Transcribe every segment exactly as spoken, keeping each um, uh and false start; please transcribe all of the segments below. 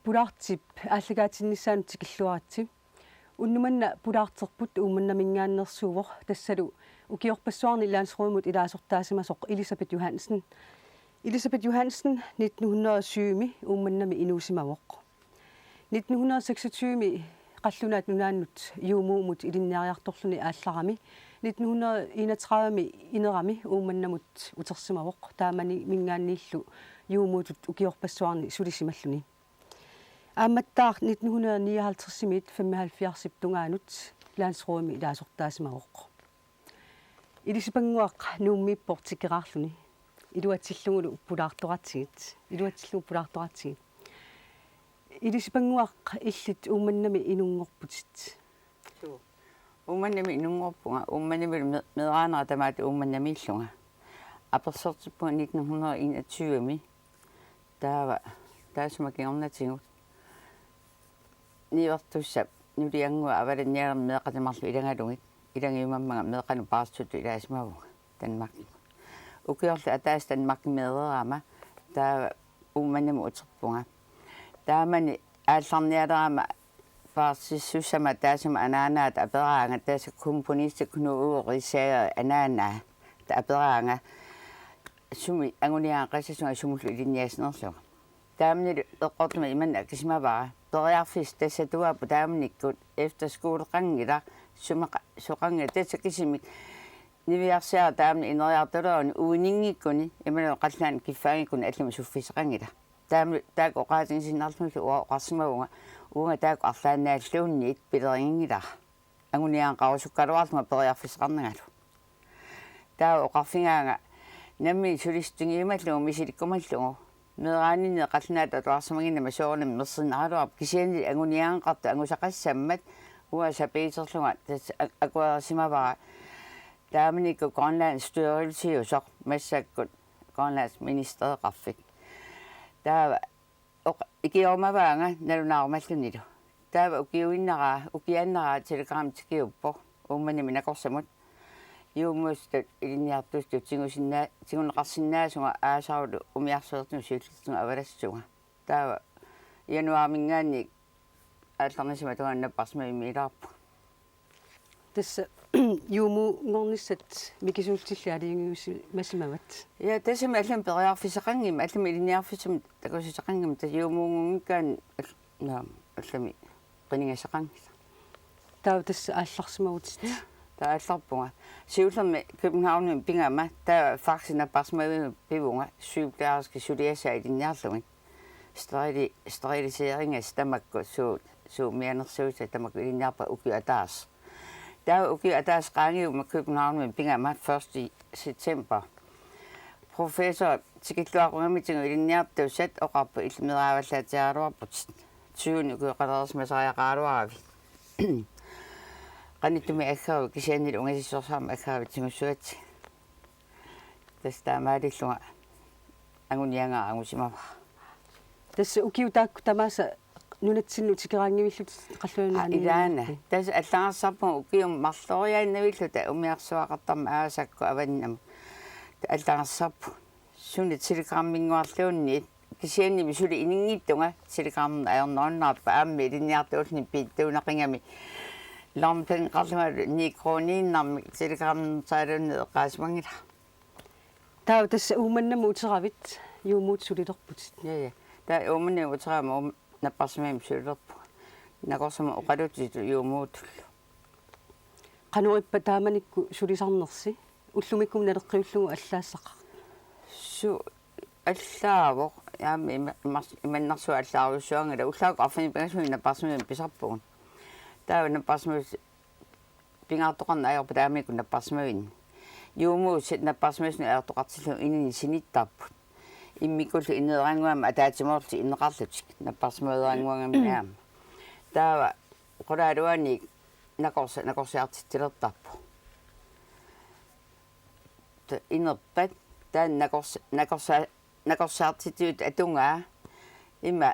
Pulaartip aallakaatinnissaanut tikilluaritsi. Unnuk manna pulaarterput Uummannaminngaanneersuuvoq, tassalu ukiorpassuarni landsrådimut ilaasortaasimasoq Elisabeth Johansen. Elisabeth Johansen nitten hundrede og syv-mi Uummannami inuusimavoq. Nitten hundrede og seksogtyve-mi Qallunaat Nunaannut juumuumut ilinniariartorluni aallarami, nitten hundrede og enogtredive-mi inerami Uummannamut utersimavoq, taamaninngaanniillu juumuutut ukiorpassuarni sulisimalluni. Aammattaaq nitten hundrede og nioghalvtreds-imiit femoghalvfjerdsip tungaanut landsrådimi ilaasortaasimavoq. Ilisipannguaq Nuummiippoq tikeraarluni. Iluatsillugulu pulaartoratsigit. Iluatsillugu pulaartoratsigit. Ilisipannguaq, illit Uummannami inunngorputit. Suu. Uummannami inunngorpunga, Uummannamilu me-, meeraanera tamaat Uummannamiillunga. Apersortippunga nitten hundrede og enogtyve-mi. Taava taassuma kingornatigut niuertussap nuliannguaq avalannialermat meeqqatik marluk ilagalugit, ilagiumammanga meeqqanut paarsittutut ilaasimavunga Danmarkimut. Ukiorlu ataaseq Danmarkimi meereerama taava Uummannamut uterpunga. Taamani aallarnialerama paarsissussama taassuma anaanaata aperaanga, tassa komponist Knud Ove Riisager anaanaata aperaanga, sumi anguniagaqassasunga sumullu ilinniassinerlunga. Taamanilu eqqortumik imannak akisimavara: Periarfissat tassatuaapput taamanikkut, efterskoleqanngilaq, sumaqa-, soqanngilaq, tassa kisimik niviarsiaraq taamani ineriartuleruni uininngikkuni imaluunniit qallunaanut kiffaanngikkuni allamik suffissaqanngilaq. Taama taakku oqaatigisinnarlugillu uanga oqarsimavunga: Uanga taakku arlaannaalluunniit pileriginngilara. Anguniagaqarusukkaluarlunga periarfissaqarnangalu. Taava oqarfigaanga nammineq sulissutigiumallugu misilikkumallugu: Meeraaninni qallunaatut atuarsimaginnama soorunami mersinnaraluarpoq, kisianni anguniagaqartut angusaqassammat. Uanga sapiiterlunga tassa a-, akuerisimavara taamanikkut Grønlands styrelsiusoq, massakkut Grønlands ministereqarfik. Taava oq-, ikiorumavaanga nalunaarumallunilu. Taava ukiuinnara, ukiaannara telegram tikiuppoq Uummannami nakorsamut. Juumuussutut ilinniartuusutut tigusinnaa-, tiguneqarsinnaasunga aasarulu umiarsuertunut siullertunut avalassusunga. Taava januaariminngaanniit aallarnissamut tungaanut napparsimmavimmi ilaarpunga. Tassa juumuunngornissat mikisuullutillu aalajangiusimasimavat. Ja, tassami allamik periarfissaqanngimmat, allamik ilinniarfissamik takusassaqanngimmat, tassa juumuunngunngikkaanni al-, naam, allamik qinigasaqanngilaq. Taava tassa aallarsimavutit? Ja, taava aallarpunga. Siullermik Københavnimi pigama, taava faxi napparsimmavimmi pivunga, sygeplejerskit suliassaat ilinniarlugit. Sterili-, steriliserinngas tamakku suut, suut mianersuisa tamakku ilinniarpara ukiut ataaseq. Taava ukiut ataaseq qaangiummata Københavnimi pigama første september. Professor tikilluaqqugamitigut ilinniartussat oqarput: Illit meeraavallaatsiaraluarputit. Tyveni ukioqalereersimasariaqaraluaravit. Qanittumi aggeruit kisiannili ungasissorsuarmik aggeruit tigussuatsigit. Tassa taamaalillunga anguniagara angusimavara. Tassa ukiut taakku tamaasa nunatsinnut tikeraanngivillutit Qallunaat Nunaanni? Aa, ilaana. Tassa allagarsarpunga ukiut marloriaannavilluta umiarsuaqartarmata aasakkut avannamut. Allagarsarpunga. Suna telegramminnguarluunniit, kisiannimi suli ininngitsunga telegrammi ajornerunnaarpoq, aamma ilinniartuulluni piittuunaqigami lommepengeqarlungalu ni kroniinnarmik telegrammertaaluunniit eqqaasimanngilara. Taava tassa Uummannamut uteravit, juumuutut sulilerputit? Ja, ja. Taava Uummannamut uterama Uum-, napparsimmavimmi sulilerpunga. Nakorsamut oqaluttuutut juumuutullu. Qanoq ippa taamanikkut sulisarnersi? Ullumikkumut naleqqiullugu allaassaqaaq. Suu, allaavoq. Aamma ima-, imas-, imannarsua allaarujussuanngilaq. Ullaakkut arfineq-pingasuni napparsimmavimmi pisarpugut. Taava napparsimmavimmi pingaartoqarneq ajorput taamanikkut napparsimmavinni. Juumuussat napparsimmavimmut ajortoqartillugu inini sinittarput. Immikkullu ineerannguamik ataatsimoorlutik ineqarlutik, napparsimmaveerannguagamik aamma. Taava qulaaluaniit nakorsa-, nakorsiartitsilertarpoq. Ta-, inerpat taanna nakorsa-, nakorsa-, nakorsiartitsivit atugaa ima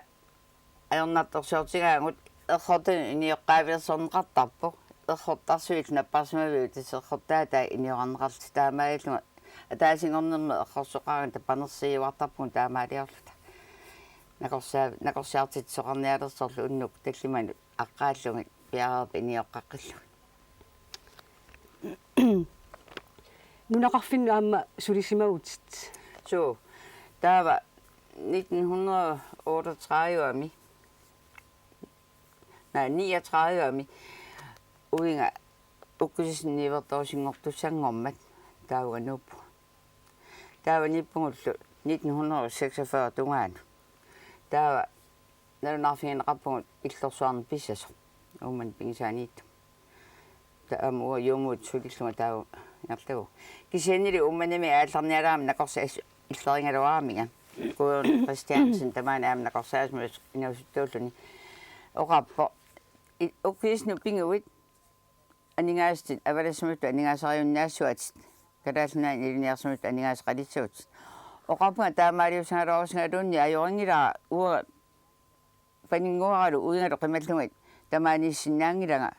ajornartorsiortigaagut errortanut inioqqaavilersorneqartarpoq. Errortarsuillu napparsimmaviup tassa errortaataa iniorarneqarlutik, taamaalillunga ataasinngornermi errorsoqaraangat panersiiuartarpugut taamaaliorluta. Nakorsaa-, nakorsaartitsisoqarnialersorlu unnuk tallimanut aqqaallugit piareerput inioqqaqqillugit. Nunaqarfinnut aamma sulisimavutit? Suu, taava nitten hundrede otteogtredive-mi, nej, niogtredive-mi, uiga Ukkusissani niuertorusunngortussanngormat taavunga nuuppunga. Taava niippugullu nitten hundrede seksogfyrre tungaanut. Taava nalunaarfigineqarpugut illorsuarneq pissasoq Uummannap pigisaaniittumut. Taava aamma uanga juumuut sulillunga taava ingerlavoq. Kisiannili Uummannami aallarnialaarama nakorsaq illerigaluaraminga. Kuun Christiansen tamaani aamma nakorsaasumik inuusuttuulluni. Oqarpoq: I-, Ukkusissanut piguit, aningaasatit avalassuartut aningaasariunnaassuatit, Kalaallit Nunaanni ilinniarsimasut aningaasaqalissuutit. Oqarpunga taamaaliussagaluarussigaluunniit ajorinngilanga, uanga paninnguaralu uigalu qimallugit tamaaniissinnaanngilanga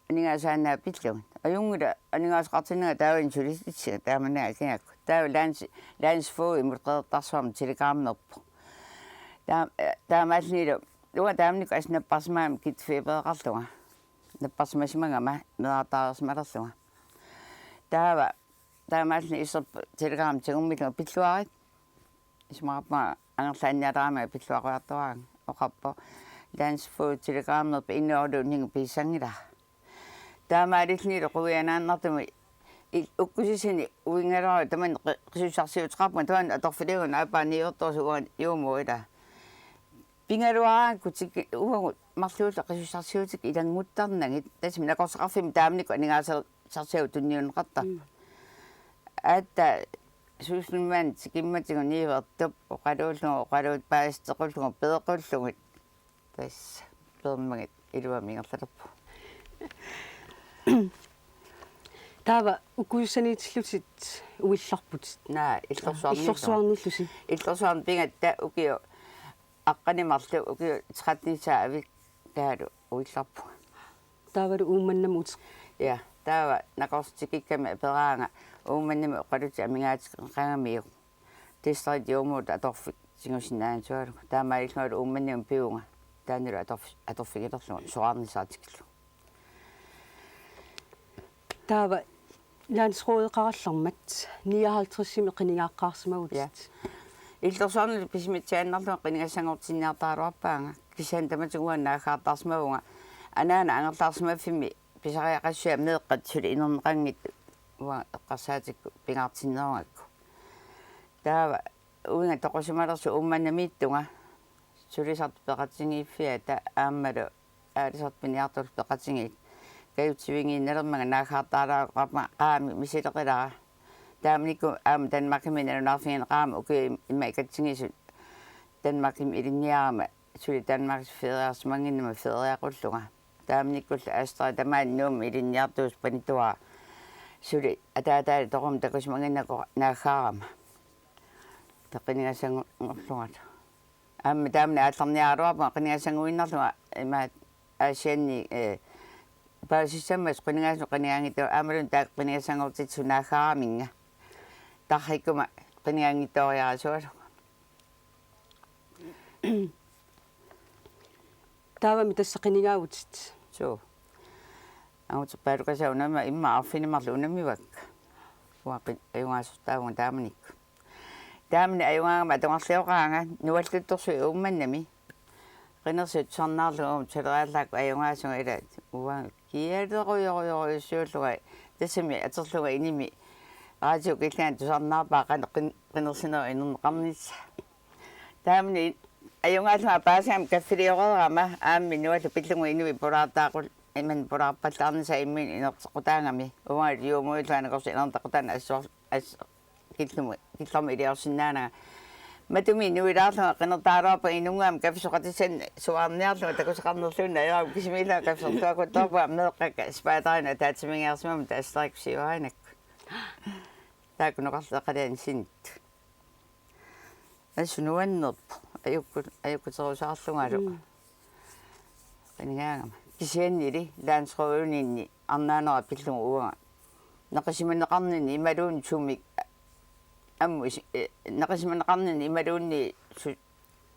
aningaasaannaat pillugit. Ajunngilaq, aningaasaqartinnanga taavani sulititsiga taamani akigakku. Taava lands-, landsfogedimut Qeqertarsuarmi telegrammerpoq. Taa-, taamaallunilu uanga taamanikkut assut napparsimagama kitfebereqarlunga. Napparsimasimagama meerartaareersimalerlunga. Taava taamaalluni iserpoq telegrammi tigummilunga: Pilluarit. Isumaqarpunga angerlaannialaarama pilluaqquartoraanga. Oqarpoq: Landsfogedip telegrammerpoq, innoorluunniit piissanngilara. Taamaalillunilu quianaannartumik il-, Ukkusissani uingaluarlunga tamanna qi-, qisussarsiuteqarpunga, tamanna atorfiliugunarpoq niuertorusukkut uanga juumuup ilaa. Pigaluaraangakku tiki-, uagut marluulluta qisussarsiutikka ilannguttarnagit, tassami nakorsaqarfimmi taamanikkut aningaasar-, sarsiagut tunniunneqartarput. Mm. Aatsaat Suuslumman tikimmatigut niuertup oqaluullunga, oqaluut paasisoqqullugit peeqqullugit. Tassa peermagit iluamik ingerlalerpugut. Taava Ukkusissaniitillutit uillarputit? Naa, illorsuarnillu. Illorsuarnillusi? Illorsuarni pigatta ukiut aqqaneq marluk, ukiut tretten-iisaa avikkaalu uillarpunga. Taavalu Uummannamut? Ja, taava nakorsaq tikikkami aperaanga Uummannami oqalutsit amigaateqangamiuk. Distriktsjuumuutut atorfik tigusinnaanngitsualugu. Taamaalillungalu Uummannamut pivunga. Taannalu atorf-, atorfigilerlunga soraarnissaq tikillugu. Taava landsrådeqarallarmat nioghalvtredsimi qinigaaqqaarsimavutit. Ja. Illorsuarnut pisimitsiaannarlunga qinigassanngortinniartaraluarpaanga. Kisianni tamatigut uanga naaggaartarsimavunga. Anaana angerlarsimaffimmi pisariaqassusia meeqqat suli inerneqanngitsut uanga eqqarsaatikkut pingaartinnerugakku. Taava uiga toqusimalersoq Uummannamiittunga, sulisartut peqatigiiffiata aammalu aalisartut piniartullu peqatigiit, kajutsivigiinnalermanga naaggaartaraluarpunga qaamik misileqilara. Taamanikkut aamma Danmarkimi nalunaarfigineqarama ukiut imma ikatsigisut Danmarkimi ilinniarama suli Danmarkimi feriarsimannginnama feriaqullunga. Taamanikkullu Astrid tamaani Nuummi ilinniartuusoq panituara suli ataataata toqummat takusimannginnakku naaggaarama. Taava qinigassanngorlungalu. Aamma taamani aallarniaraluarpunga qinigassannguinnarlunga imaat Aasianni, eh, paasissammassuk qinigaasut qinigaanngitsoorlunga aammalu taakku qinigassanngortitsisut naaggaaraminnga. Tarrikkuma qinigaanngitsooriarasualugu. Taavami tassa qinigaavutit? Suu. Anguterpaalukasaaq unami immaqa arfineq-marluk unamivakka. Uanga qi-, ajugaasortaavunga taamanikkut. Taamani ajugaagama atugarlioqaanga nualluttorsuit Uummannami. Qinersissarnaarlunga uuma tuleriallaakku ajugaasunga, ila uanga kialerujorujorujussuullunga tassami atorlunga inimi raatiup killingani tusarnaarpara qanoq qin-, qinersinerup inerneqarnissaa. Taamani ajugaallunga paasingama kaffilioreerama aamma nuallu pillugu inuit pulaartaaqul-, imannak pulaarpallaarnissaa imminut inerteqqutaagami. Uangalu juumuullunga nakorsap inerteqqutaani assuar-, as-, killumi, killormi iliorsinnaananga. Matumi nuilaarlunga qinertaraluarpunga inunnguamik kaffisoqatissannik suaarniarlunga takusaqarnerluunniit ajorakkut kisimiillunga kaffisortuakuttoorpunga meeqqakka spejderini ataatsimiingaarsimammat tassarikkut siuarinakku. Taakkunukarleqalaani sinit. Assut nuannerpoq. Ajukku-, ajukkuterusaarlungalu. Mm. Qinigaagama. Kisiannili landsrådininni arnaanera pillugu uanga. Naqisimaneqarnini imaluunniit sumik ammut is-, eh, naqisimaneqarnini imaluunniit su-,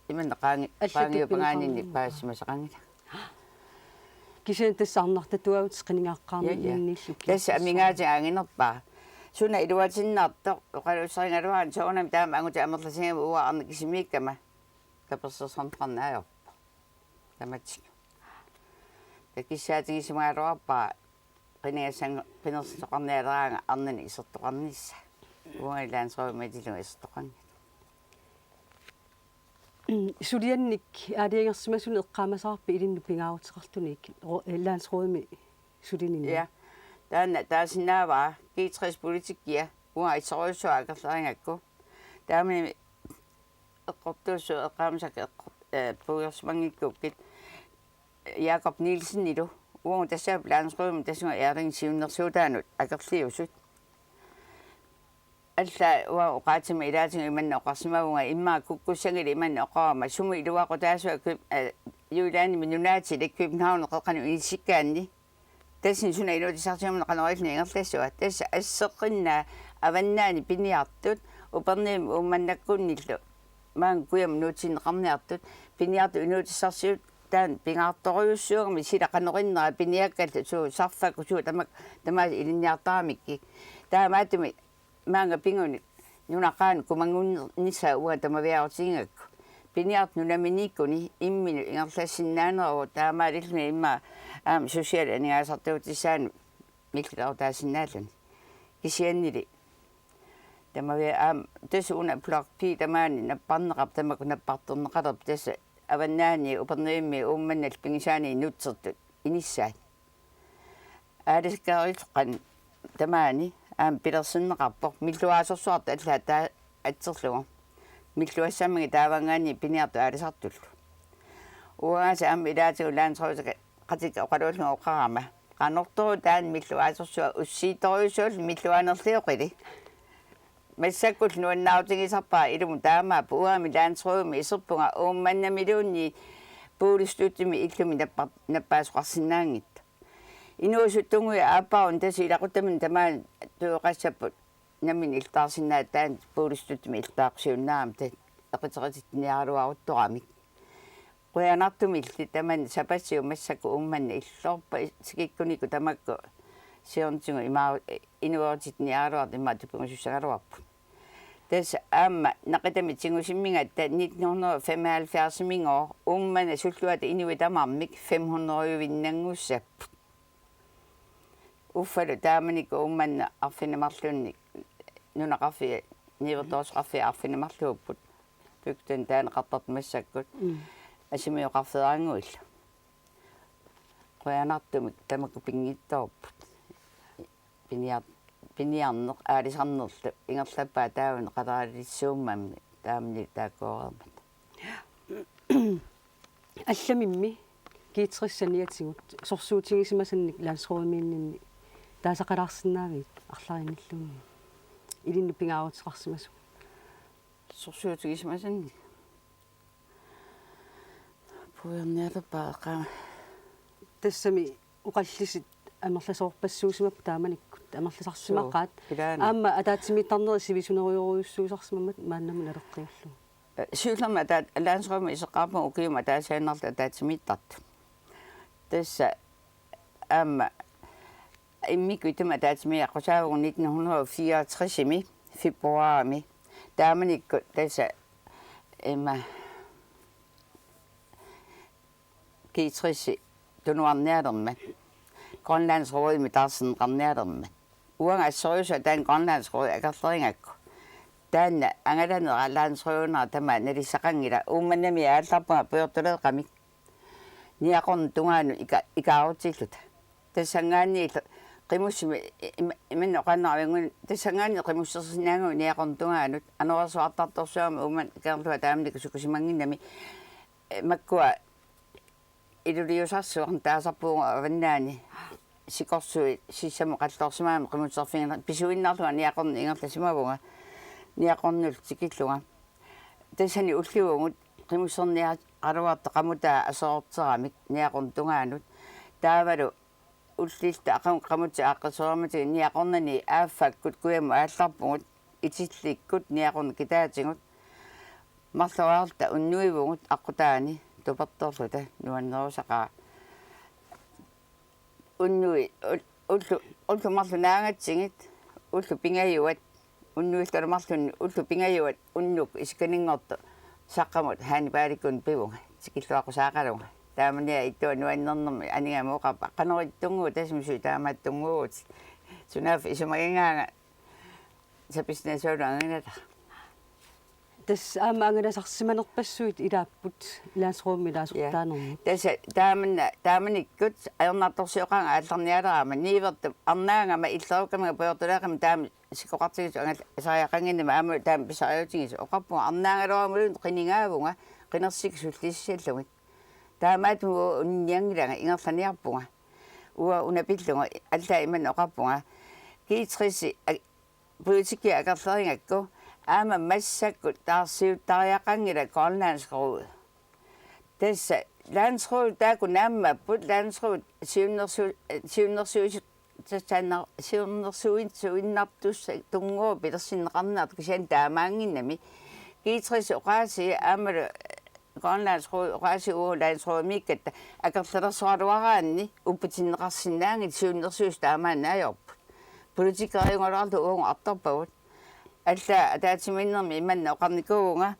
Imanna qaangi-, allatut qaangiupangaaninni pingaqarnermi paasimasaqanngilaq. Kisianni tassa arnartatuagut Ja, ja. Qinigaaqqaarninnillu. Tassa kiisassaq. Amigaatiga anginerpaa. Suna iluatinnartoq, oqalusserigaluarami soorunami taama angutit amerlasigama uanga arnat kisimiikkama. Tapersersorneqarneq ajorpoq. Tamatsinnut. Takissaatigisimagaluarpara qinigassanngorniaraangat arnani isertoqarnissaa. Uanga Landsrådimi atilu isertoqanngilaq. Mm, suliannik aalajangersimasuni eqqaamasaarpit ilinnut pingaaruteqartunik ro-, eh, Landsrådimi sulininni? Ja. Taanna taasinnaavara G tres politikkia uanga assorujussuaq akerlerigakku. Taamani eqqortuussooq eqqaamasakka eqqor-, eh, puigorsimanngikkukku Jakob Nielsenilu uagut tassa Landsrådimi tassunga Erling siunnersuutaanut akerliusut. Allaat uanga oqaatsima ilaatigut imanna oqarsimavunga immaqa kukkussanngilaq imanna oqarama sumut iluaqutaasua Køb-, eh, Jyllandimi nunaatilik København qeqqanut inissikkaanni. Tassani suna inuutissarsiummata qanoq ililluni ingerlassavat. Tassa asseqqinnaa avannaani piniartut Upernavimmi Uummannakkunnillu maanga kujamut nuutsinneqarniartut piniartut inuutissarsiutit taanna pingaartorujussuugami sila qanoq innera piniakkallu suut sarfakkut suut tamak-, tamaasa ilinniartaramikkik. Taamaattumik maanga pingunik nunaqaanut kumanngunnissaa uanga tamaviaarutigigakkit. Piniartut nunaminiikkuni imminut ingerlassinnaaneruvoq taamaalilluni immaqa aamma socialit aningaasartuutissaannut millilerutaasinnaalluni. Kisiannili tamavia aamma tassa una Block B tamaani napparneqarpoq tamakku nappartorneqalerput tassa avannaani Upernavimmi Uummannallu pigisaani nutsertut inissaat. Aalisakkaarlutik qanoq tamaani aamma pilersinneqarpoq milluaasorsuartut allaat taava atserlugu. Milluassammagit taavaanngaanniit piniartut aalisartullu. Uangaasa aamma ilaatigut Landsrådimi qatiga oqaluullunga oqarama. Qanortoq taanna milluaasorsuaq ussiittorujussuullu milluaanerlioqili. Massakkullu nuannaarutigisarpara ilumut taamaappoq uangami Landsrådimi iserpunga Uummannamiluunniit boligstøttemi illumi nappa-, nappaasoqarsinnaanngitsoq. Inuusuttunnguit aappaagunik tassa ilaquttaminnik tamaani tueqassapput nammineq iltaarsinnaat taanna boligstøttemi iltaaqqusiunnaarami tassa eqiteqitittiniaraluaruttoramik. Qujanartumilli tamanna sapassiumassakkut Uummannaq illorpaa tikikkunikku tamakku siornatigut imaa inuerutitiniaraluartut imaa tupigusussagaluarput. Tassa aamma naqitami tigusimmigatta nitten hundrede og femoghalvfjerds-iminngaanniit Uummannap sulluata inuit tamarmik fem hundrede-ivinnanngussapput. Uffalu taamanikkut Uummannaq arfineq-marlunnik nunaqarfii niuertorusuqarfii arfineq-marluupput. Bygdani taaneqartartut massakkut. Mm. Assimioqarfeerannguillu. Qujanartumik tamakku pinngitsoorput. Piniar-, piniarneq aalisarnerlu ingerlappaa taavani qalaalissuummammi taamani taakkooreermat. Allamimmi G tres saniatigut sorsuutigisimasannik Landsrådimiinninni taasaqalaarsinnaavigit arlariinilluunniit ilinnut pingaaruteqarsimasunga? Sorsuutigisimasannik. Puiornialerpara qaa. Tassami oqallisit amerlasoorpassuusimapput taamanikkut amerlasarsimaqaat. Suu, ilaana. Aamma ataatsimiittarnerit sivisunerujorujussuusarsimammat maannamut naleqqiullugu. Eh, siullermik ataat-, Landsrådimi iseqqaarpunga ukiumut ataasiinnarluta ataatsimiittartut. Tassa aamma immikkut ittumik ataatsimiiqqusaavugut nitten hundrede og fireogtres-imi februarimi. Taamanikkut tassa ima G tres tunuarnialermat. Grønlandsrådimi taarserneqarnialermat. Uanga assorujussuaq taanna Grønlandsrådi akerlerigakku. Taanna angalanera Landsrådinera tamaat nalissaqanngilaq Uummannamiit aallarpunga pujortuleeqamik. Niaqornut tungaanut ika-, ikaarutilluta. Tassanngaanniillu qimussimik i-, ima-, imannak oqaannaraviannguit tassanngaanniit qimussersinnaaguit Niaqornut tungaanut anorersuartartorsuarmik Uummannap Kangerluata taamanikkut sukusimannginnami, eh, makkua iluliusarsuarnik taasarpugut avannaani sikorsuit sissamut qalloorsimagamik qimusserfigineq pisuinnarlunga Niaqornut ingerlasimavunga Niaqornullu tikillunga. Tassani ulliuvugut qimusserniaraluartoq qamutaa aserorteramik Niaqornut tungaanut. Taavalu ullilta aqagu qamutit aaqqissuummatigut Niaqornani aaffakkut kujamut aallarpugut Itillikkut Niaqornut kitaatigut. marloriarluta unnuivugut aqqutaani tupertorluta nuannerusaqaaq. Unnui ul-, ullu-, ullut marluk naangatsigit, ullut pingajuat, unnuillu marlunni ullut pingajuat unnuk isikkaninngortoq Saqqamut Hannibalikkunni pivunga, tikilluaqqusaaqalunga. Taamani ittua nuannernermik anigama oqarpoq: Qanoq ittunnguit, tassami suli taamaattunnguuvutit. Sunaaffa isumagigaanga sapissinnaasoq angalalaq. Tassa aamma angalasarsimanerpassuit ilaapput landsrådimi ilaasortaanermut. Ja. Tassa taamanna, taamanikkut ajornartorsioqaanga aallarnialerama niuertup arnaagama, illerukkamiga pujortuleeqqami taama sikkoqartigisoq angal-, asariaqannginnama aamma taama pisariutigisoq. Oqarpunga arnaagaluaramilluunniit qinigaavunga qinersikka sullissallugit. Taamaattumik unnianngilanga, ingerlaniarpunga. Uanga una pillunga allaat imannak oqarpunga: G tres a-, politikki akerlerigakku aamma massakkut taarsiuttariaqanngilaq Grønlands Råd. Tassa landsråd taakku naammapput, landsråd siunnersu-, siunnersuisut-, tassaanna siunnersuinsuinnartussat tunnguupput pilersinneqarniartut, kisianni taamaannginnami. G tres oqaasii aammalu Grønlands Råd oqaasii uagut landsrådimiikkatta akerlerersoraluaraanni upputinneqarsinnaanngillat, siunnersuisut taamaanneq ajorput. Politikeriugaluarluta uagut artorpagut. Allaat ataatsimiinnermi imannak oqarnikuuvunga: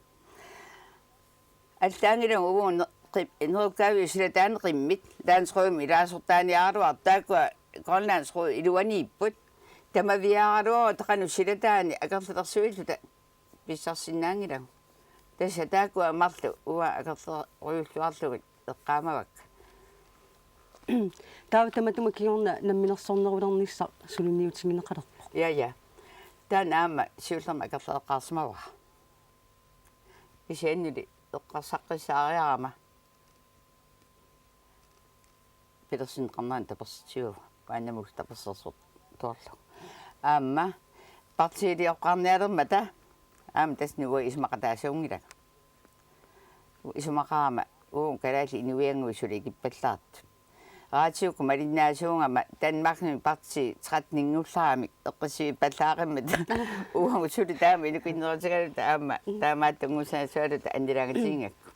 Allaanngilanga uagut ne-, qi-, nerukkaaviup silataani qimmit, landsrådimi ilaasortaaniaraluartut, taakkua Grønlands Råd iluaniipput. Tamaviaaraluaruit qanoq silataani akerlilersuilluta pissarsinnaanngilagut. Tassa taakkua marluk uanga akerlerujulluarlugit eqqaamavakka. Taava tamatuma kingorna namminersornerulernissaq suliniutigineqalerpoq. Ja, ja. Taanna aamma siullermik akerlereqqaarsimavara. Kisiannili eqqarsaqqissaariarama pilersinneqarnerani tapersersuuvoq, maannamut tapersersortuarlugu. Aamma partiilioqqaarnialermata aamma tassani uanga isumaqataasuunngilanga. Isumaqarama uagut kalaallit inuiannguit suli ikippallaartut. Radiokkut malinnaasuugama Danmarkimi partii tretten-inngulaaramik eqqissivippallaaqimmat. Uagut suli taama inukinnerutigaluta aamma taamaattunngusaasualuta annilaangatigigakku.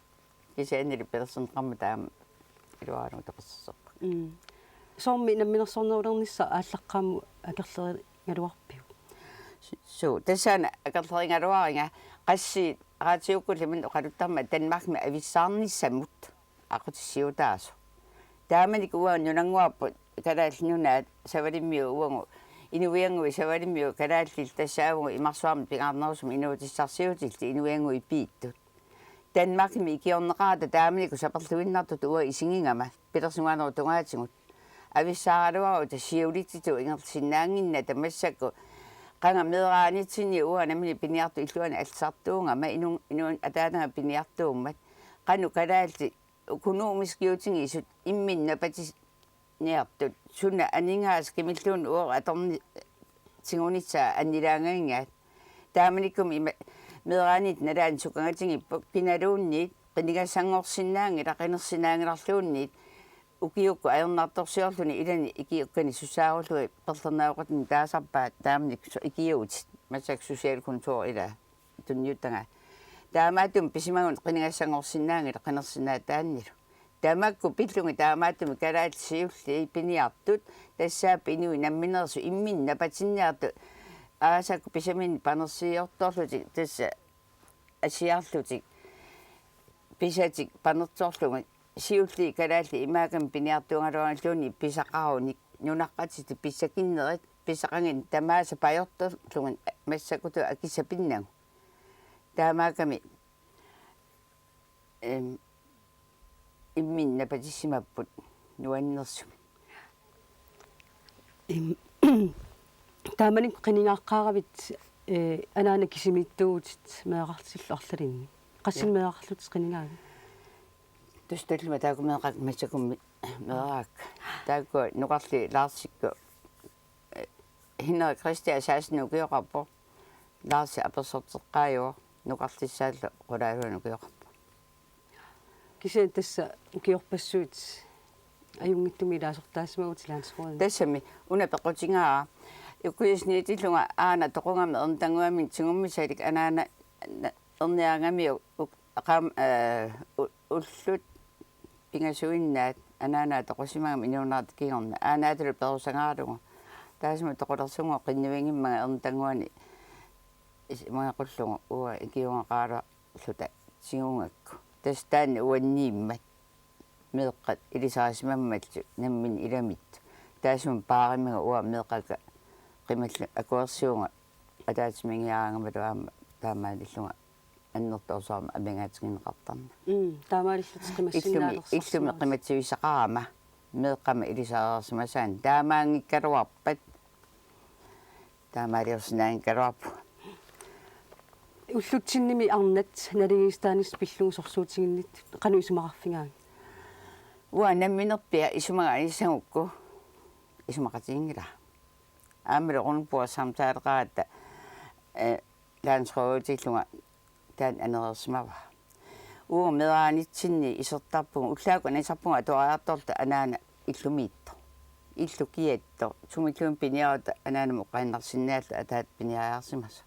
Kisiannili pilersinneqarmat taama iluaralugu tapersersorpakka. Mm. Soormi namminersornerulernissaq aallaqqaammut akerlerigaluarpiuk? Su-, suu, tassaana akerlerigaluariga qassit radiokkullu imannak oqaluttarmat Danmarkimi avissaarnissamut aqqutissiuutaasoq. Taamanikkut uanga nunannguarput Kalaallit Nunaat Savalimmiut uagut inuiannguit Savalimmiut kalaallillu tassaavugut imarsuarmi pingaarnerusumik inuutissarsiutillit inuiannguit piittut. Danmarkimi ikiorneqarata taamanikkut saperluinnartutut uanga isigigama pilersinneqarnerup tungaatigut. Avissaaraluaruit siulitsitut ingerlasinnaannginnata massakkut qanga meeraanitsinni uanga nammineq piniartut illuanni allartuugama inun-, inuit ataataga piniartuummat. Qanoq kalaallit økonomiskiutigisut imminnut napatiniartut, suna aningaasat kimilluunniit uagut atorni-, tigunissaa annilaangagigaat. Taamanikkumi ima meeraanitta nalaani sukangatigiipput, kinaluunniit qinigassanngorsinnaanngilaq, qinersinnaanngilarluunniit ukiukkut ajornartorsiorluni ilani ikiukkani sussaarullugit perlerneqartunik taasarpaat taamanikkut ikiuutit, massakkut socialkontor ila tunniuttagaat. Taamaattumik pisimagunik qinigassanngorsinnaanngilaq qinersinnaataannilu. Tamakku pillugit taamaattumik kalaallit siulliit piniartut, tassaapput inuit nammineersut imminnut napatiniartut, aasakkut pisaminnik panersiiortorlutik, tassa asiarlutik pisatik panersorlugit, siulliit kalaallit imaakkami piniartuugaluarlugit pisaqarunik, nunaqqatitik pissakinnerit, pisaqanngitsut tamaasa pajortorlugit massakkutut akissat pinnagut. Taamaakkami, em, imminnut napatissimapput nuannersumik. Im-, taamanikkut qinigaaqqaaravit, eh, anaana kisimiittuuvutit meerartillu arlalinni. Qassinik, ja, meerarlutit qinigaavit? Tassa tallimat taakku meeraakkit, massakkut meeraakka. Taakku nukarli Larsikkut, eh, Henrik Christian seksten ukioqarpoq. Larsi apersorteqqaajuvoq, nukarlissaallu qulaaluanut ukioqarpoq. Kisianni tassa ukiorpassuit ajunngitsumik ilaasortaasimavutit landsrådimi. Tassami una peqqutigaara. Ukiusinniitillunga aana toqugama ernitanguamik tigummisalik anaana na-, erniarigamiuk uk-, aqam-, eh, u-, ullut pingasuinnaat anaanaa toqusimagami inuunerata kingorna. Aanaatalu perusangaarlugu. Taasuma toqulersunnguaq qinnuigimmanga ernitannguani is-, imagequllugu uanga ikiugaqaluarluta tigugakku. Tassa taanna uanniimmat meeqqat ilisarisimammallu nammineq ilamittut. Taasuma paarimmagu uanga meeqqakka qimallu akuersuunga ataatsimiigiaraangamalu aamma taamaalillunga annertoorsuarmik amigaatigineqartarnera. Mm, taamaalillutik qimassinnaalersarsinaasut. Illumi, illumi qimatsivisaqarama meeqqama ilisariarsimasaannik taamaanngikkaluarpat taamaaliorsinnaanngikkaluarpugut. Ullutsinnimi arnat naligiissitaanissat pillugu sorsuutiginnittut qanoq isumaqarfigaagit? Uanga namminerpiaq isumaga anissagukku isumaqatiginngilara. Aammalu Rundborg samtaleqaratta, eh, landsråditillunga taanna anereersimavara. Uagut meeraanitsinni isertarpugut, ullaakkut anisarpugut atuariartorluta anaana illumiittoq. Illup kiattoq, sumilluunniit piniarutta anaanamut oqaannarsinnaalluta ataatsip piniariarsimasoq.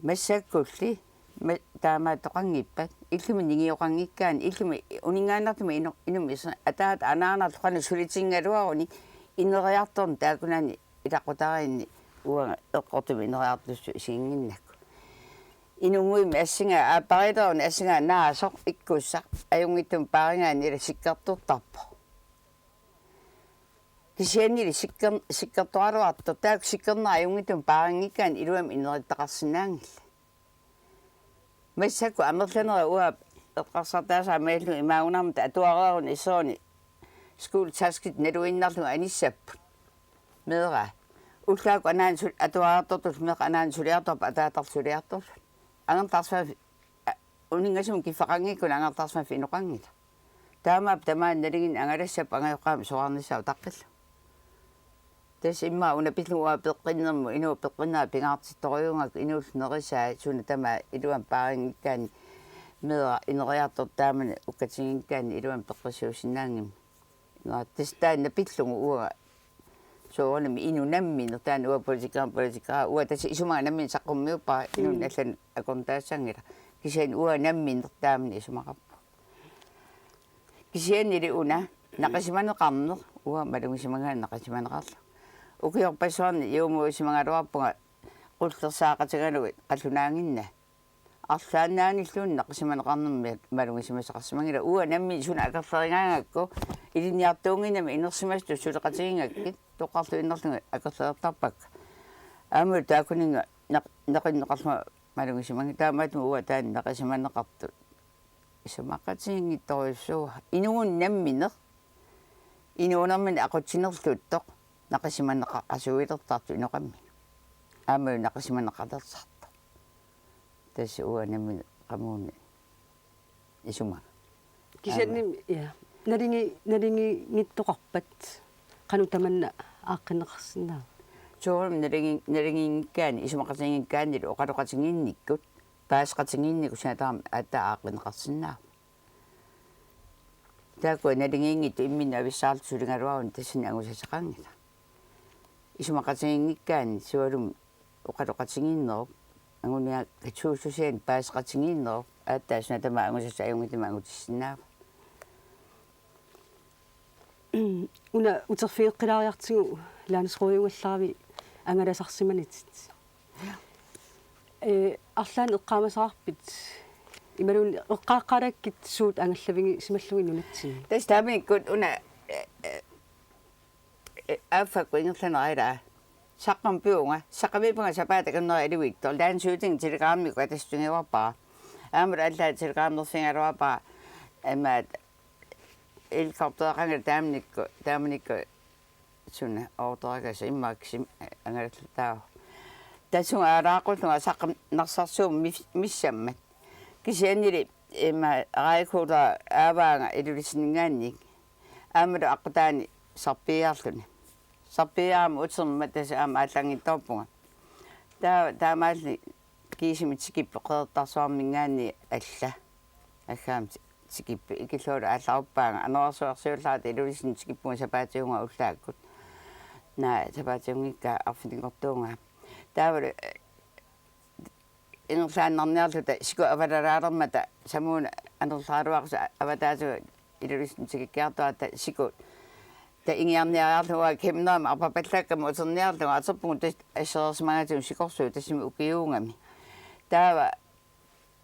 Massakkulli, ma-, taamaattoqanngippat, illumi ningioqanngikkaanni, illumi uninngaannartumik inu-, inummut iser-, ataata anaanarlu qanoq sulitigigaluaruni ineriartorneq taakkunani ilaqutariinni uanga eqqortumik ineriartussaq isiginnginnakku. Inunnguimmi assinga aappariileruni assinga naasoq ikkussaq ajunngitsumik paarigaanni ila sikkertortarpoq. Kisiannili sikker-, sikkertoraluartoq taakku sikkernera ajunngitsumik paarinngikkaanni iluamik inerittaqarsinnaanngillat. Massakkut amerlanerit uanga eqqarsartaasaramik imaagunarmata atuareeruni iseruni skoletaskit naluinnarlugit anissapput. Meeraa. Ullaakkut anaanat sul-, atuariartortullu meeqqat anaanat suliartorput ataatarlu suliartorluni. Angerlarsimaffik, a-, uninngasumik kiffaqanngikkuni Angerlarsimaffik inoqanngilaq. Taamaappoq tamaani nalinginneq angalassapput angajoqqaamik soraarnissaa utaqqillugu. Tassa immaqa una pillugu uanga peqqinnermut, inuup peqqinnera pingaartittorujuugakku inuullu nerisaat suna tamaat iluamik paarinngikkaanni meeraq ineriartortoq taamani ukkatiginngikkaanni iluamik peqqissuussinnaanngimmat. Nå, tassa taanna pillugu uanga soorunami inuk nammineq taanna uanga politiker, politiker, uanga tassa isumaga nammineq saqqummiuppara inunnik Mm. allanut akornutaassanngilaq. Kisianni uanga nammineq taamani isumaqarpunga. Kisiannili una naqisimaneqarneq, uanga malugisimagaanni naqisimaneqarlunga. Ukiorpassuarni juumuusimagaluarpunga qullersaaqatigalugit qallunaaginnaa. Arlaannaanilluunniit naqisimaneqarnermik malugisimasaqarsimanngilaq. Uanga nammineq suna akerlerigaangakku ilinniartuunnginnami inersimasutut suleqatigigakkit toqqarluinnarlugit akerlertarpakka. Aammalu taakkuninnga naq-, neqinneqarlunga malugisimanngilaq. Taamaattumik uanga taanna naqisimaneqartut isumaqatiginngitsorujussuuara. Inuup nammineq inuunermini aqutsinerluttoq naqisimaneqaqasuilertartoq inoqamminik. Aammalu naqisimaneqalersartoq. Tassa uanga nammineq qamuuna isumaga. Kisianni, aamma, ja. Naligi-, naligiinngittoqarpat qanoq tamanna aaqqinneqarsinnaava? Soorunami naligi-, naligiinngikkaanni, isumaqatiginngikkaannilu oqaloqatigiinnikkut, paaseqatigiinnikkut suna tamarmi aatsaat aaqqinneqarsinnaavoq. Taakkua naligiinngitsut imminnut avissaarlutik suligaluaruni tassani angusasaqanngilaq. Isumaqatiginngikkaanni sualumi oqaloqatigiinnerup, anguniakkatsiususiani paaseqatigiinnerup, aatsaat suna tamaat angusassaq ajunngitsumik angutissinnaavoq. Una uterfigeqqilaariartigu landsrådiugallaravit angalasarsimanitit. Ee, arlaannik eqqaamasaqarpit? Imaluunniit eqqaaqqaalakkit suut angallavigisimallugit nunatsinni? Tassa taamanikkut una, ee, ee, ee, aaffakkut ingerlanerani ilaa. Saqqummiippunga, saqqummiippunga sapaatip akunnera ilivitsoq. Landsstyrelsen telegrammikkut atassutingiuarpara. Aammalu allaat telegrammerfigigaluarpara. Imaat helikoptereqanngilaq taamanikkut, taamanikkut suna oortorakasa immaqa kisimi angalallutaavoq. Tassunga aalaaqullunga saqqum-, Narsarsuup mis-, missammat. Kisiannili ima rækkuuta aavaanga Ilulissaninngaanniit. Aammalu aqqutaani sarpiiarluni. Sarpiiarama uterma tassa aamma aallanngitsoorpunga. Taa-, taamaalilluni kiisami tikipput Qeqertarsuarminngaanniit alla. Aggaammi ti-, tikipput ikillugu aallaruppaanga. Anorersuarsiuullarata Ilulissani tikippunga sapaatiunga ullaakkut. Naa, sapaatiunngikkaa arfininngortuunga. Taavalu, eh, ingerlaannarniarluta siku avalalaalermata samuuna anerlaraluarlusi avataatigut Ilulissani tikikkiartuata siku ta ingiarniariarlugu Kæmnerimmut arpapallaakkamut uterniarlugu aterpunga tassa assereersimagaatigut sikorsuit tassami ukiuugami. Taava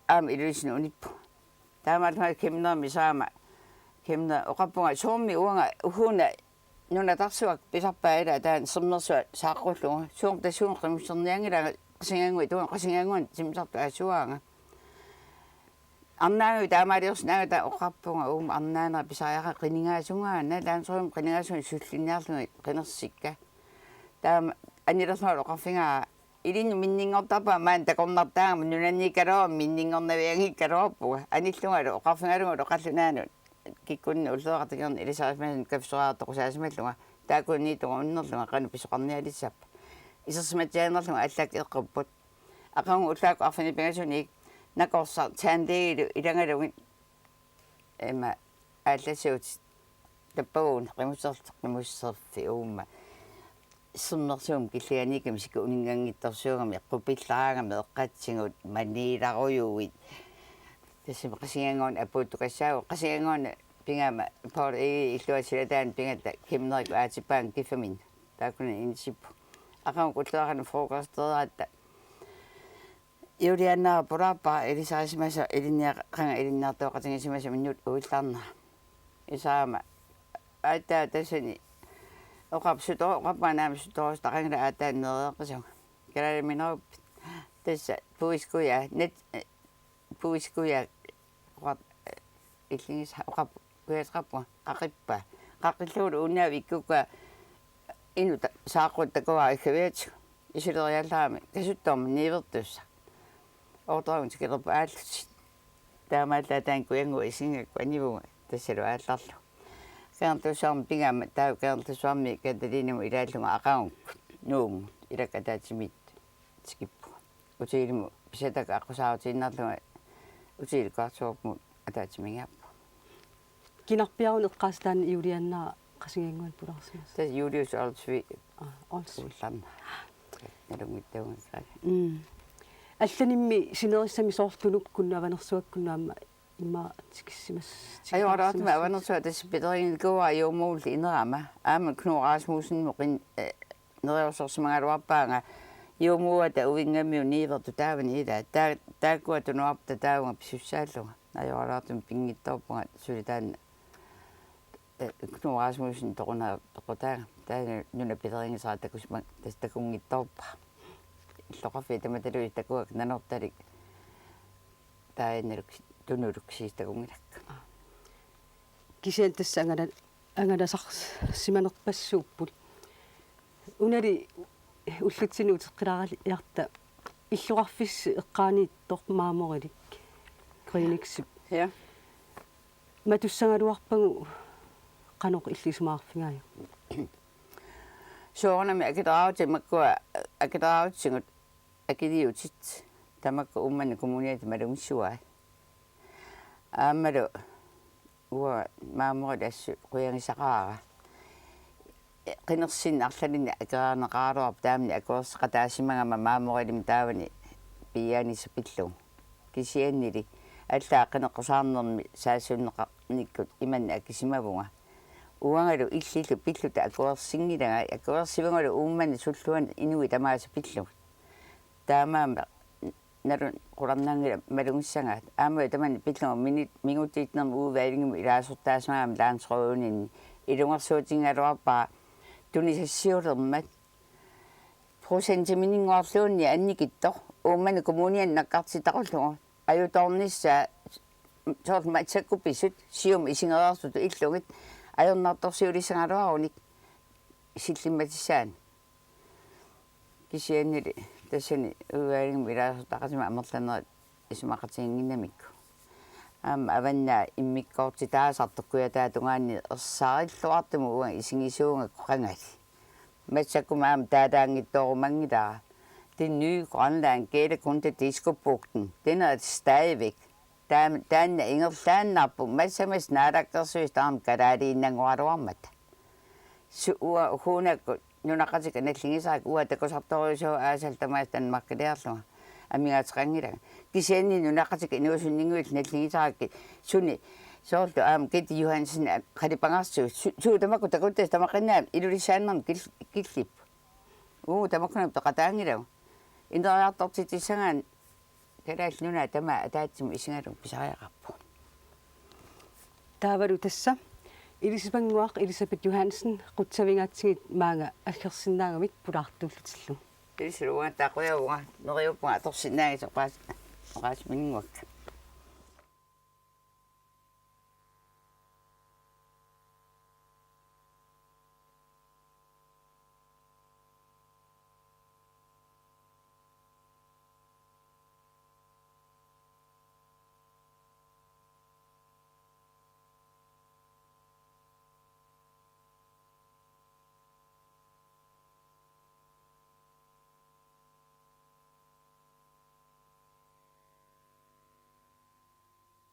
aamma Ilulissani unippunga. Taamaallunga Kæmnerimmut aamma Kæmneri oqarpunga soormi uanga uhuuna nunatarsuaq pisarpaa ila taanna sermersuaq saaqqullugu. Soormi tassunga qimussernianngilaanga Qasigiannguit, uanga Qasigiannguanut timmisartut aassuaanga. Arnaannguit taamaaliorsinnaanngilaat oqarpunga uuma arnaanera pisariaqarpoq qinigaasungaana, taanna soorunami qinigaasunga sullinniarlugit qinersikka. Taama anilerlunga oqarfigaara ilinnut minninngortarpunga maani takornartaagama nunanniikkaluarama minninngornavianngikkaluarpunga. Anillungalu oqarfigalungalu qallunaanut kikkunnit ulloqeqatikernit ilisarisimasannik kaffisoriartoqusaasimallunga taakkunaniittunga unnerlunga qanoq pisoqarnialissappat. Isersimatsiaannarlunga allakkat eqqupput. Aqagu ullaakkut arfineq-pingasunik nakorsaq tandlægelu ilagalugit ima aallassiuutit tappaguuna qimusser-, qimusserfik uuma sermersuummik killinganiikkami siku uninnganngitsorsuugami eqqupillaraangami eqqatsigut maniilarujuit. Tassami Qasigiannguanut apuuttukassaagut, Qasigiannguanut pigama Poul Egede illuata silataanut pigatta Kæmnerikkut aatippaannga kiffaminni. Taakkunani inissippunga. Aqagu ullaakkut frokosteriaratta Juliannera pulaarpara ilisarisimasoq ilinniaq-, qanga ilinniartooqatigisimasoq minut uillarnera. Isaama aatsaat tassani oqarpoq suto-, oqarpunga naamik sutoorusutaqanngilaq aatsaat nereqisunga. Kalaalimineruppit. Tassa puiskuja, net-, puiskuja oqar-, illigisa oqarpoq, kujateqarpunga qaqippaa. Qaqillugulu uunnaavik ikkukkua inuk ta-, saaqqut takuara iggaviatigut. Isileriallaramik kasuttormat niivertussaq. Oortoragun tikilerput aallutit. Taamaallaat taanna kujannguaq isigigakkit anivunga tassalu aallarlugu. Kangerlussuarmi pigama taava Kangerlussuarmi Katalinamut ilaallunga aqagukkut Nuummut ilakka ataatsimiittut tikippunga. Hotelimut pisataq aqqusaarutiinnarlunga hotelikkuartuupput ataatsimiigiarpunga. Kinarpiaruni eqqaasat taanna Juliannera Qasigiannguanut pulaarsimasoq. Tassa Julius Olsvig. Aa, Olsvig. Ullarna. Nalunngitsuugakku. Mm. Allanimmi sinerissami soorlu Tunukkunnut Avanersuakkunnut aamma immaqa tikissimas-, ajoraluartumik tikitarsimassavat. Avanersuaq tassa pileriginikuuara juumuulli inerama. Aamma Knud Rasmussenimut qin-, eh, neriorsorsimagaluarpaanga juumuuata uinngamiuk niivertut taavani ilaat. Taa-, taakkua tunuarput taavunga pisussaallunga. Ajoraluartumik pinngitsoorpunga suli taanna, eh, Knud Rasmussen toquna-, toqutaanga. Taanna nuna pilerigisara takusima-, tassa takunngitsoorpara. Illoqarfiit tamatalu takuakka Nanortalik. Taannalu tunullu kisiisa takunngilakka. Kisianni tassa angala-, angalasarsimanerpassuupput. Unali ullutsinni uteqqilaariarta illoqarfissi eqqaaniittoq Marmorilik Grønnichip. Ja. Matussagaluarpagu qanoq illit isumaqarfigaajuk? Soorunami akileraarutit makkua, akileraarutsigut akiliutit tamakku Uummannap Kommuniata malugissuai. Aammalu uanga Marmorip assut qujagisaqaara. Qinersinneq arlalinnik akereerneqaraluarpoq taamani akuerseqataasimagama Marmorimut taavani piiaanissaq pillugu. Kisiannili allaat qineqqusaarnermi saassunneqarnikkut imannak akisimavunga. Uangalu illillu pilluta akuersinngilanga, akuersivungalu Uummannap sulluani inuit tamaasa pillugit. Taamaammat nalunngilaq qularnanngilaq malugissagaat. Aamma tamanna pillunga mini-, mingutitnermi udvalgimut ilaasortaasimagama landsrådinni ilungersuutigigaluarpara tunisassiulermat. Procentimininnguarluunniit annikitsoq Uummannap Kommunianut nakkartitaqullugu ajutoornissaa soorlu massakkut pisut Siumut isigereersutut illugit ajornartorsiulissagaluarunik sillimmatissaannik. Kisiannili tassani udvalgimut ilaasortaqarsimagama amerlanerit isumaqatiginnginnamikku. Aamma Avannaata immikkoortitaasartoq Kujataatungaani ersarilluartumik uanga isigisuugakku qangali. Massakkut aamma taalaanngitsoorumanngilara. Det nye Grønland gælder kun til Diskobugten. Den er der stadigvæk. Taa-, taanna ingerlaannarpoq massakkut naalakkersuisut aamma kalaaliinnanngoraluarmata. Su-, uanga uku-, uagut nunaqqatikka nalligisarakkit uanga takusartorujussuuara aasal tamaasa Danmarkiliarlunga. amigaateqanngilanga. Kisianni nunaqqatikka inuusunninnguit nalligisarakkit suni soorlu aamma Gitte Johansen qalipangarsu su-, suu tamakku takuttassat tamaqqinnaat Ilulissaannarmi kil-, killipput. Uu, tamakkununnga peqataanngilagut. Ineriartortitsissagaanni Kalaallit Nunaat tamaat ataatsimut isigalugu pisariaqarpoq. Taavalu tassa Ilisipannguaq Elisabeth Johansen qutsavigaatsigit maanga aggersinnaagamik pulaartuullutillu. Ilissi uanga taqujaavunga, neriuppunga atorsinnaagitsi oqaas-, oqaasiminnguakka.